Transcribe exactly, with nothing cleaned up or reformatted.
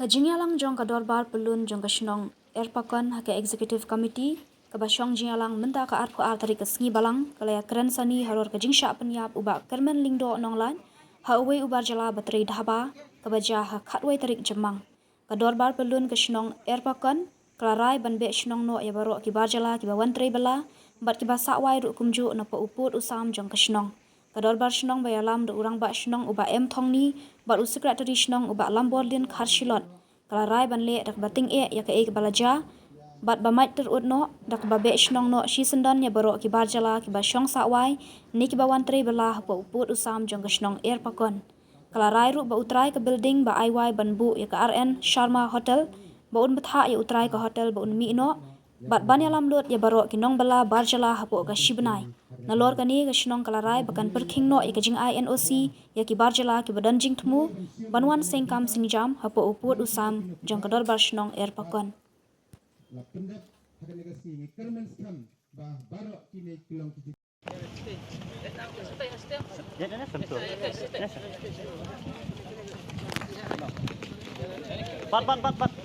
Ka jingïalang jong ka dorbar pyllun jong ka shnong Erpakon ha ka Executive Committee kaba shong jingïalang mynta ka arphew ar tarik ka sngi Balang ka la ïakren sani halor ka jingshah pynïap u Bah Kyrmen Lyngdoh Nonglait ha uwei u bar jylla ba trei dhaba kaba jia ha khatwei tarik Jymmang. Ka dorbar pyllun ka shnong Erpakon ka la rai ban beh shnong noh ïa baroh ki bar jylla kiba wan trei bylla bad kiba sah wai ruh kumjuh napoh u pud u sam jong ka shnong. Ka dorbar shnong ba ïalam da u rangbah shnong u Bah M Thongni bad u sekretari shnong u Bah Lamborlin Kharshilot ka la rai ban leh da kaba tyngeh ïa kaei kaba la jia bad ba mait tyrut noh da kaba beh shnong noh shisyndon ïa baroh ki bar jylla kiba shong sah wai ne kiba wan trei bylla hapoh u pud u sam jong ka shnong Erpakon. Ka la rai ruh ba u trai ka building ba ai wai ban buh ïa ka R N Sharma Hotel ba un bthah ïa u trai ka hotel ba un mih noh bad ban ïalam lut ïa baroh ki nongbylla bar jylla hapoh ka shi bnai. Nalor kane ka shnong ka la rai ba kan pyrkhing noh ïa ka jingai N O C ïa ki bar jylla kiba don jingthmu ban wan seng kam seng jam hapoh u pud u sam jong ka dorbar shnong Erpakon. Pat, pat, pat, pat.